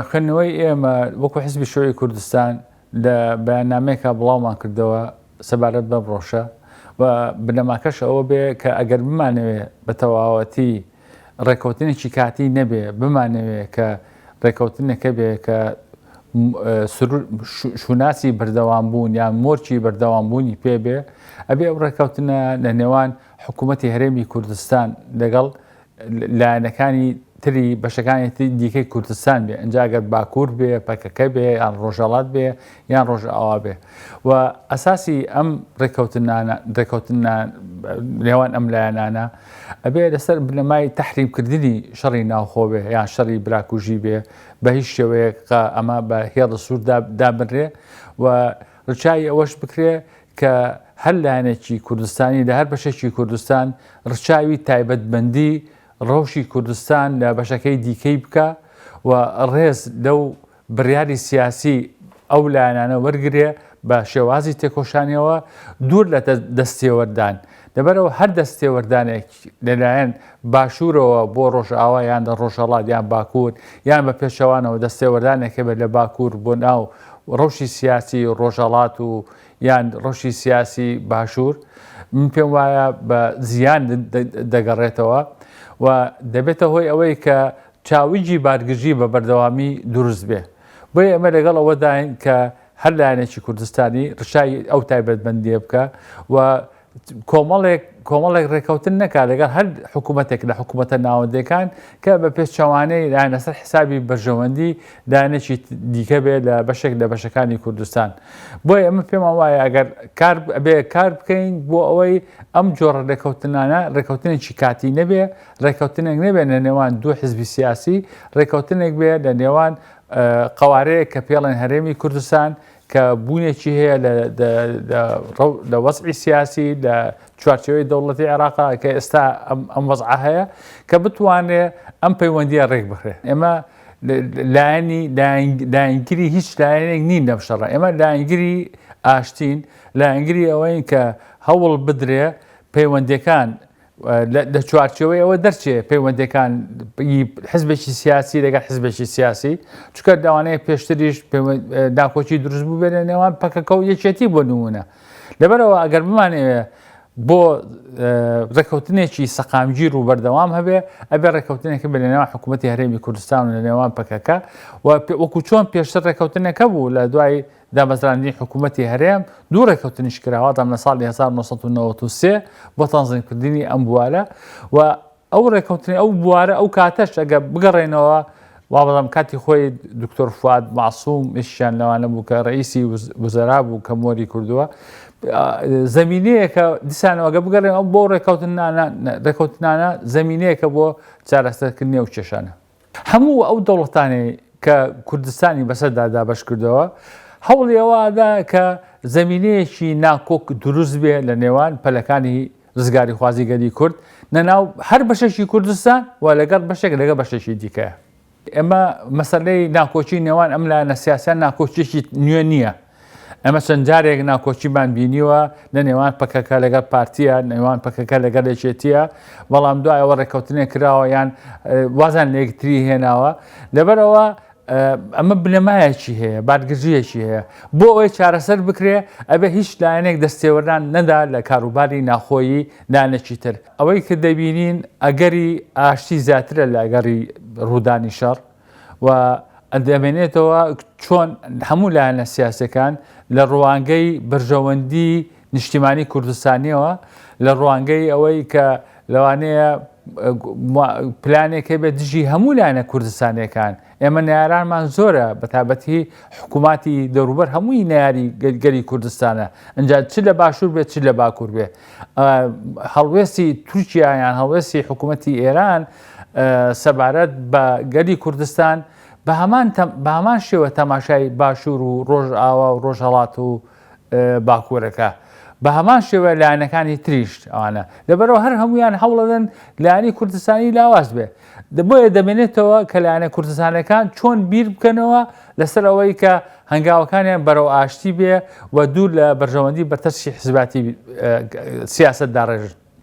خوێندنەوەی ئێمە وەکو حزبی شوعی کوردستان لە بەیاننامەیەکا بڵاومان کردەوە سەبارەت بەم ڕەوشە و بنەماکەش ئەوە بێ کە ئەگەر بمانەوێ بە تەواوەتی ڕێکەوتنێکی کاتی نەبێ بمانەوێ کە ڕێکەوتنێکە بێ کە شوناسی بەردەوام بوون یان مۆرکی بەردەوام بوونی پێ بێ ئەبێ ئەو ڕێکەوتنە لە نێوان حکوومەتی هەرێمی کوردستان لەگەڵ لایەنەکانی تری بەشەکانی تری دیکەی کوردستان بێ ئەجا گەر باکوور بێ پەکەکە بێ یان ڕۆژهەڵات بێ یان ڕۆژئاوا بێ و ئەساسی ئەم ڕێککەوتنانە ڕێککەوتنە نێوان ئەم لایەنانە ئەبێ لەسەر بنەمای تەحریمکردنی شەڕی ناوخۆ بێ یان شەڕی براکوژی بێ بە هیچ شێوەیەک ئەمە بە هێڵە سوور دابنرێ و ڕچای ئەوەش بکرێ کە هەر لایەنێکی کوردستانی لە هەر بەشێکی کوردستان ڕچاوی تایبەتمەندی ڕەوشی کوردستان لە بەشەکەی دیکەی بکا و ڕێز لەو بڕیاری سیاسی ئەو لایەنانە وەرگرێ بە شێوازی تێکۆشانیەوە دوور لە دەستێوەردان. لەبەرئەوە هەر دەستێوەردانێک لەلایەن باشوورەوە بۆ ڕۆژئاوا یان لە ڕۆژهەڵات یان باکوور یان بە پێچەوانەوە دەستێوەردانێک هەبێت لە باکوور بۆ ناو ڕەوشی سیاسی ڕۆژهەڵات و یان ڕەوشی سیاسی باشوور من پێم وایە بە زیان دەگەڕێتەوە و دەبێتە هۆی ئەوەی کە چاوگی بارگرژی بە بەردەوامی دروست بێ بۆیە ئێمە لەگەڵ ئەوەداین کە هەر لایەنێکی کوردستانی ڕچای ئەو تایبەتمەندیە بکە و کۆمەڵێک کۆمەڵێک ڕێکەوتن نەکا لەگەڵ هەر حکوومەتێک لە حکوومەتە ناوەندەکان کە بە پێچەوانەی لایەن لەسەر حسابی بەرژەوەندی لایەنێکی دیکە بێ لە بەشێک لە بەشەکانی کوردستان بۆیە ئەمە پێمان وایە ئەگەر کار بێ کار بکەین بۆ ئەوەی ئەم جۆڕە ڕێکەوتنانە ڕێکەوتنێکی کاتی نەبێ ڕێکەوتنێک نەبێ لە نێوان دوو حزبی سیاسی ڕێکەوتنێک بێ لە نێوان قەوارەیەک کە پێڵێن هەرێمی کوردستان کە بوونێکی هەیە لە وەزعی سیاسی لە چوارچێوەی دەوڵەتی عێراقا کە ئێستا ئەم وەزعە هەیە کە بتوانێ ئەم پەیوەندیە ڕێک بخرێ ئێمە لایەنی لایەنگری هیچ لایەنێک نین لەم شەڕە ئێمە لایەنگری ئاشتین لایەنگری ئەوەین کە هەوڵ بدرێ پەیوەندەکان لە چوارچێوەی ئەوە دەرچێ پەیوەندەکان حزبێکی سیاسی لەگەڵ حزبێکی سیاسی چکە لەوانەیە پێشتریش ناکۆکی دروست بوو بێت لە نێوان پەکەکە و یەکێتی بۆ نمونە لەبەرەوە ئەگەر بمانەوێ بۆ ڕێککەوتنێکی سەقامگیر و بەردەوام هەبێ ئەبێ ڕێککەوتنێکە بە لە نێوان حکوومەتتی هەرێمی کوردستان و لە نێوان پەکەکە و وەکو چۆن پێشتر ڕێککەوتنەکە بوو لە دوای دامەزراندنی حکوومەتی هەرێم دوو ڕێککەوتنیش کرا وادام لە ساڵی 1993 بۆ تەنزیمکردنی ئەم بوارە و ئەو ڕێککەوتنی ئەو بوارە ئەو کاتەش ئەگە بگەڕێنەوە وابزانم کاتی خۆی دکتۆر فواد مەعسوم یشیان لەوانە بوو کە ڕئیسی وزەرا بوو کە مۆری کردووە زمینەیەکە دیسانەوە گە بگەڕێن ئەو بۆ ڕێککەوتنانە ڕێککەوتنانە زمینەیەکە بۆ چارەسەرکردنی ئەو کێشانە. هەموو ئەو دەوڵەتانەی کە کوردستانی بەسەردا دابەش کردەوە هەوڵی ئەوەدا کە زمینەیەکی ناکۆک دروست بێ لە نێوان پەلەکانی ڕزگاریخوازی گەلی کورد نەناو هەر بەشێکی کوردستان و لەگەڵ بەشێک لەگەڵ بەشێکی دیکە. ئێمە مەسەلەی ناکۆکی نێوان ئەم لایەنە سیاسیان ناکۆکیەکی نوێ نییە. ئەمە چەند جارێک ناکۆکیمان بینیوە لە نێوان پەکەکە لەگەڵ پارتیە نێوان پەکەکە لەگەڵ یەکێتیە بەڵام دوایەوە ڕێککەوتنێک کراوە یان وازان لە یەکتری هێناوە لەبەرەوە ئەمە بنەمایەکی هەیە بارگرژیەکی هەیە بۆ ئەوەی چارەسەر بکرێ ئەبێ هیچ لایەنێک دەستێوەردان نەدا لە کاروباری ناخۆیی لایەنێکی تر ئەوەی کە دەبینین ئەگەری ئاشتی زیاترە لە ئەگەری ڕوودانی شەڕ و دەمێنێتەوە چۆن هەموو لایەنە سیاسەکان لە ڕوانگەی بەرژەوەندی نیشتیمانی کوردستانیەوە لە ڕوانگەی ئەوەی کە لەوانەیە پلانێک هەبێت دژی هەموو لایەنە کوردستانیەکان ئێمە نەیارانمان زۆرە بەتابەتی حکووماتی دەوروبەر هەمووی نەیاری گەلی کوردستانە ئەجا چ لە باشوور بێت چ لە باکوور بێ هەڵوێستی تورکیا یان هەڵوێستی حکوومەتی ئێران سەبارەت بە گەلی کوردستان بە هەمان بە هەمان شێوە تەماشای باشوور و ڕۆژئاوا و ڕۆژهەڵات و باکوورەکە بە هەمان شێوە لایەنەکانی تریش ئەوانە لەبەرەوە هەر هەمویان هەوڵەدەن لایەنی کوردستانی لاواز بێ بۆیە دەمێنێتەوە کە لایەنە کوردستانەکان چۆن بیر بکەنەوە لەسەر ئەوەی کە هەنگاوەکانیان بەرەو ئاشتی بێ و دوور لە بەرژەوەندی بەتەسکی حزباتی سیاست داڕێژن.